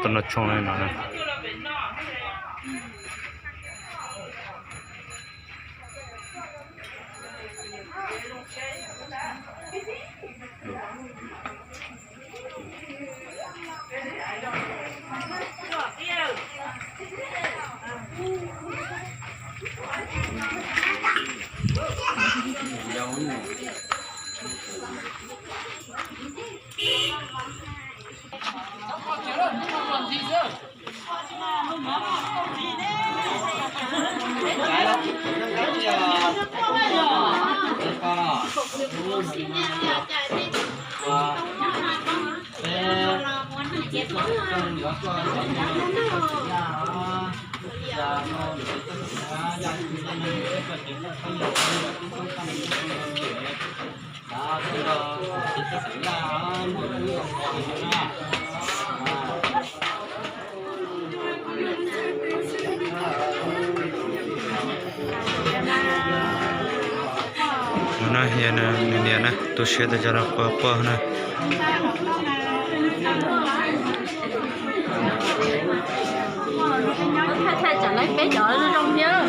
Tus no tshoo no. No yog nws niam na, tu siab tas cov los quaj quaj na. Thaij thaij tsam lawv peb cov zoo thiab.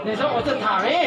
Nws txhob ua txawj tham li.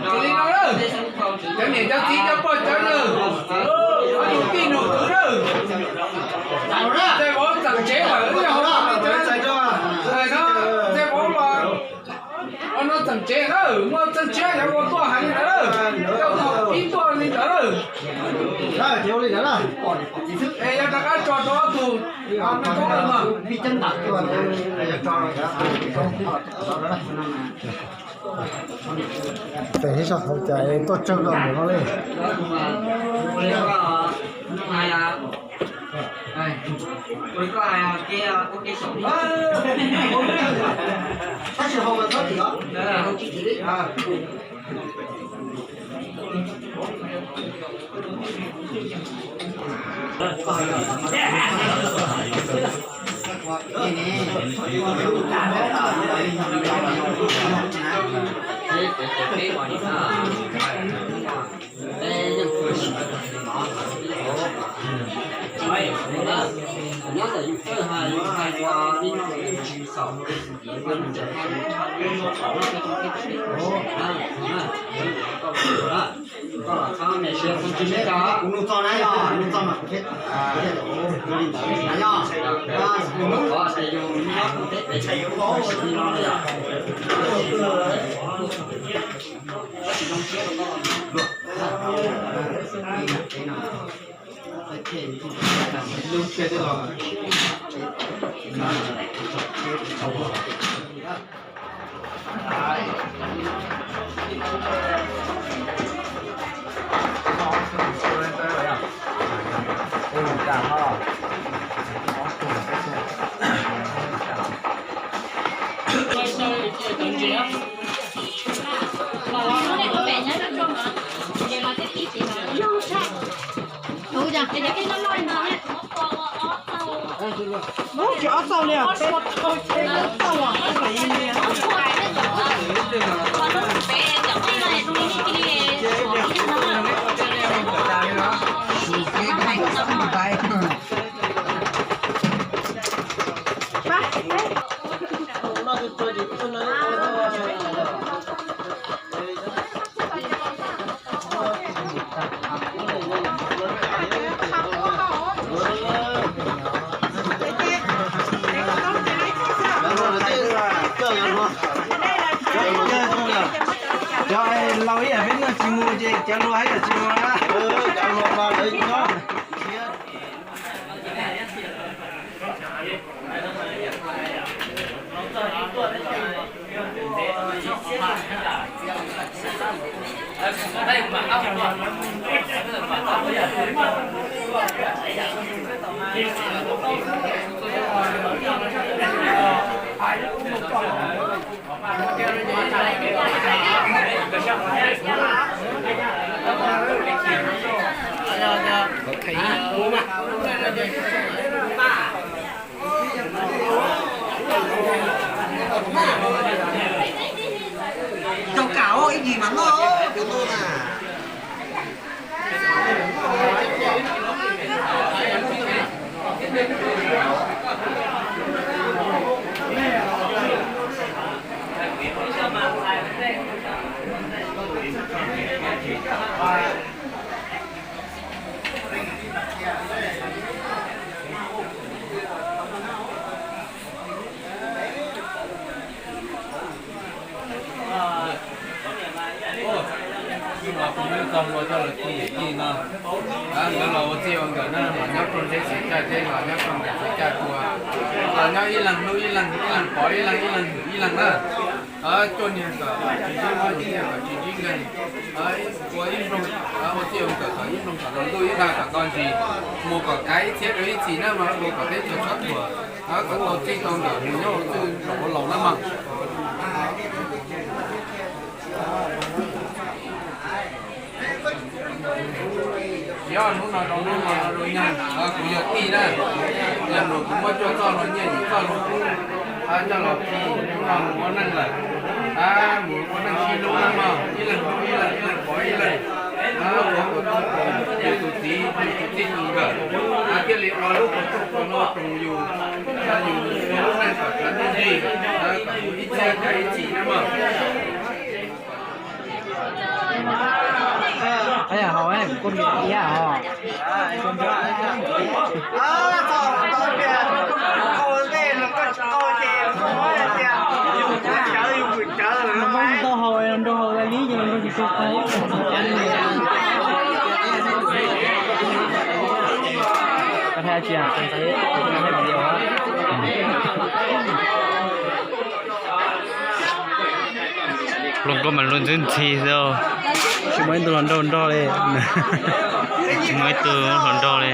Li no, cov niam cov txiv cov pog cov nus, ob nus tij nus kwv na, ntxhais vauv txeem tsev lawm, ntxhais vauv los, ob nus txeem tsev na, muaj txeeg tshiab yuav ua tuaj hais li ntawd na, coj tuaj pib tuaj li ntawd na. Es yog rov qab tso rau ob tug me koob no. Tseem sib soj hauv cas es tuaj tsawg rau ntawm no li. Kuv nug txog na, yog nug txog mas kuv thiaj, kuv thiaj tau li ntawd na yog. Nug qhov tias yus nyob kuv teb pem tshais yuav ua li no yog. Ub, tsis ob txaus li os, peb txaus os. Cov laus ib yam peb no tsis mus ces cov hluas ib yam tsis mus na. Txoj hlua coj los khi yawm yij no, nkawd los ua txij ua nkawm na, los nyob rooj teb txiv caj teb, los nyob rooj nkawm txiv caj dua, los nyob ib leeg hlub ib leeg, ib leeg pov ib leeg, ib leeg hwm ib leeg na. Cuaj niag kom tsis ntsib mob, ib niag kom tsis ntsib nkeeg, ua ib nploog, ua txij ua nkawm kom ib nploog kom tsaus ntuj ib dag kom tso ntsis, mus kom kav ib txhiab rau ib txhis na mas ua kom teb chaws txhob thuam, kom tau txij tau nkawm mus nyob ua txij ua nkawm ua laus na mas. Yog hnub no rau hnub no rau nyag, kuv yog tij na, yog nus kuv muab cuaj txoj hlua nyiaj yim txoj hlua kub coj los khi hnub no mus ua neej lawm, mus ua neej sib hlub na mog, ib leeg hlub ib leeg, ib leeg pov ib leeg, ua kom tau yus tus txiv yus tus txij tus nkawm, thiaj li ua lub qhov rooj qhov hlua roos yus, yus ua lub neej kom txawv ntuj nrig, kom mus ib txhiab kav ib txhis na mog. Hauv kuj iab os. Nraug haus, nraug haus li ces nraug tsis tau haus. Hluas nkauj mas luag ntxhi ntxhi xwb. Tsis muaj ib tug hluas nraug nrog li. Tsis muaj ib tug hluas nraug li.